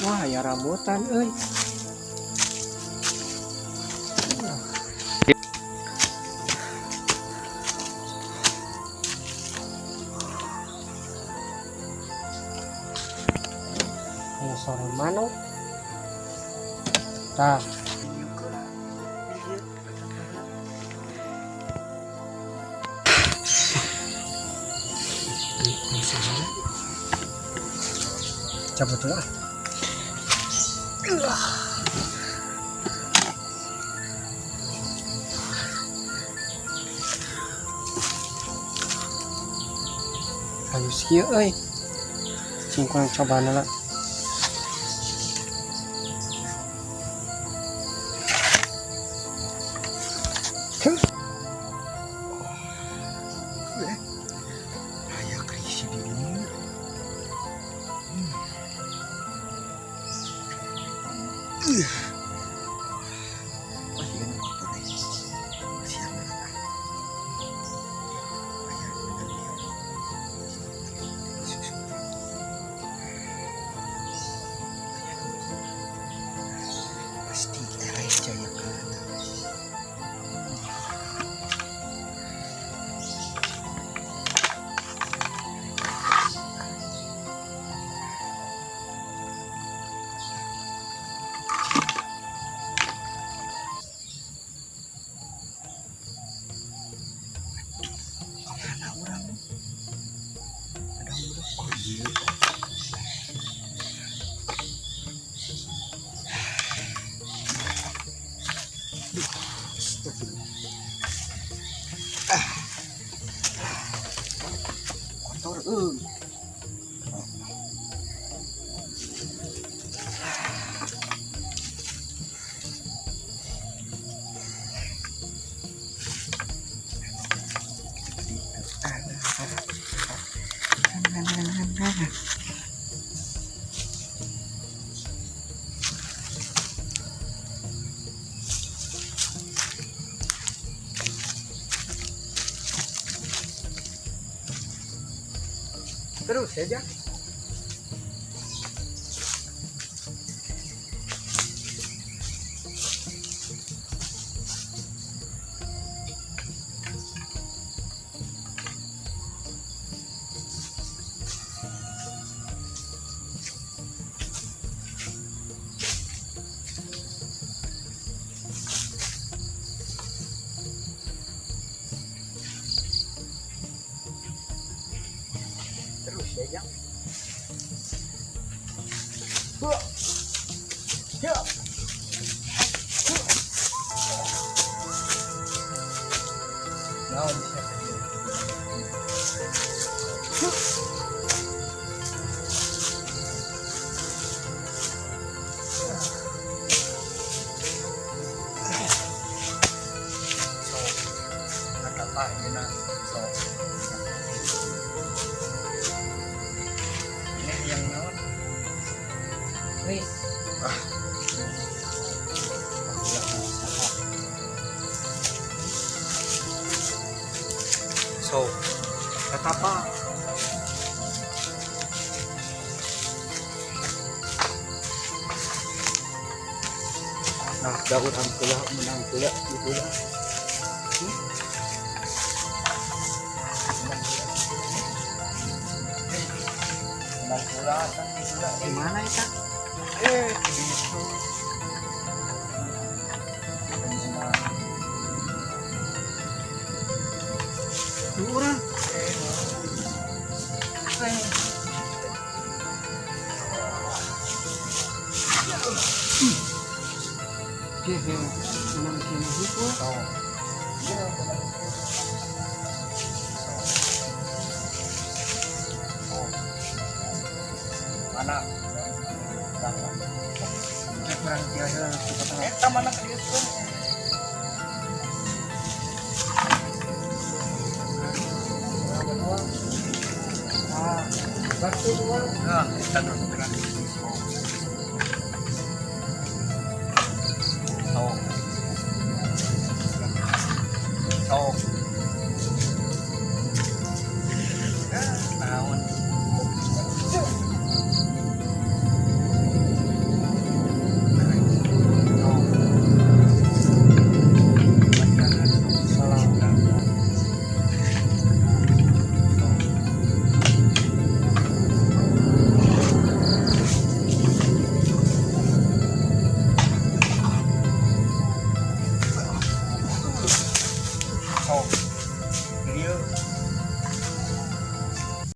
Wah, ya rambutan euy. Aya sora manuk. Tah. Cabut dulu ah. Halus kieu euy. Cing kurang cobaan lah. Aya krisi di dieu. Wah, ieu nu kotor euy. Siang ah. Aya dengan dia. Susu. Aya nu pasti eleh jaya kana. Kemana orang? Ada udah. Oh iya. Duh, astagfirullah. Ah. Kotor euy. Terus saja. Terus ya, Jang. Ya. Naon sia ka dieu? So, apa ayeuna? So. Ini yang naon? Wis. Ah. So, Kata apa? Nah, daun angkula menang pula gitu lah. Menang pula, kan gitu lah. Di mana eta? Eh, di itu. Lu urang. Eh, Dia menang kene hukum. So. Iya, menang. So. Oh. Mana? Kayak kurang tiga heula suka tengah. Eta mana ka dieu? Ah, batu dua. Nah, eta nu kurang.